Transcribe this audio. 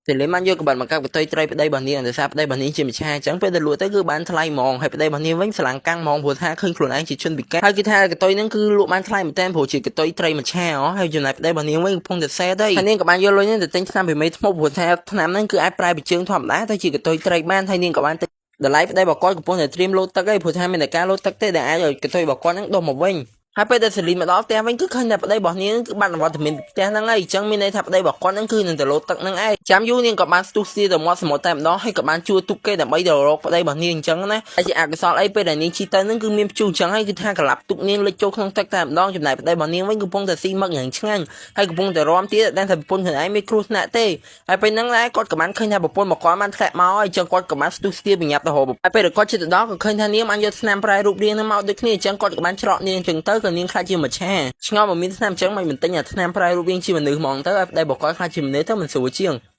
សេលីនបានយកកបាត់មកកាប់កតុយត្រីប្តីរបស់នាងដោយសារប្តីរបស់នាងជាម្ចាស់អញ្ចឹងពេលដែលលក់ទៅគឺបានថ្លៃហ្មងហើយប្តីរបស់នាងវិញស្រឡាំងកាំងហ្មងព្រោះថាឃើញខ្លួនឯងជាជនពិការហើយគឺថាកតុយហ្នឹងគឺលក់បានថ្លៃមែនតើព្រោះជាកតុយត្រីម្ឆាហ៎ហើយចំណែកប្តីរបស់នាងវិញកំពុងតែសេតហើយនាងក៏បានយកលុយហ្នឹងទៅទិញថ្នាំពីមេធ្មប់ព្រោះថាថ្នាំហ្នឹងគឺអាចប្រែពីជើងធម្មតាទៅជាកតុយត្រីបានហើយនាងក៏បានទិញតម្លៃប្តីរបស់គាត់កំពុងតែត្រៀមលោតទឹកឯងព្រោះថាមានតែការលោតទឹកទេដែលអាចឲ្យកតុយរបស់គាត់ហ្នឹងដុះមកវិញ ហើយពេលដែលសេលីនមកដល់ផ្ទះវិញគឺឃើញតែប្តីរបស់នាងគឺបាត់វត្តមានពីផ្ទះហ្នឹងហើយអញ្ចឹងមានន័យថាប្តីរបស់គាត់ហ្នឹងគឺនឹងទៅលោតទឹកហ្នឹងឯងចាំយូរនាងក៏បានស្ទុះស្ទាទៅមាត់សមុទ្រតែម្ដងហើយក៏បានជួលទូកគេដើម្បីទៅរកប្តីរបស់នាងអញ្ចឹងណាហើយជាអកុសលអីពេលដែលនាងជិះទៅហ្នឹងគឺមានព្យុះអញ្ចឹងហើយគឺថាក្លាប់ទូកនាងលិចចូលក្នុងទឹកតែម្ដងចំណែកប្តីរបស់នាងវិញកំពុងតែស៊ីមឹកយ៉ាងឆ្ងាញ់ហើយកំពុងតែរាំទៀតដឹងថាប្រពន្ធខ្លួនឯងមានគ្រោះថ្នាក់ទេហើយពេលហ្នឹងដែរគាត់ក៏បានឃើញថាប្រពន្ធរបស់គាត់បានធ្លាក់មកហើយអញ្ចឹងគាត់ក៏បានស្ទុះស្ទាបញ្ញាប់ទៅរកហើយពេលដែលគាត់ជិះទៅដល់ក៏ឃើញថានាងបានយកថ្នាំប្រែរូបរាងហ្នឹងមកដូចគ្នាអញ្ចឹងគាត់ក៏បានច្រកនាងអញ្ចឹងទៅក៏នាងខ្លាចជាមច្ឆាឆ្ងល់មកមានថ្នាំអញ្ចឹងមិនមិនទិញអាថ្នាំប្រែរូបរាងជាមនុស្សហ្មងទៅឲ្យប្តីរបស់គាត់ខ្លាចជាមនុស្សទៅមិនស្រួលជាង។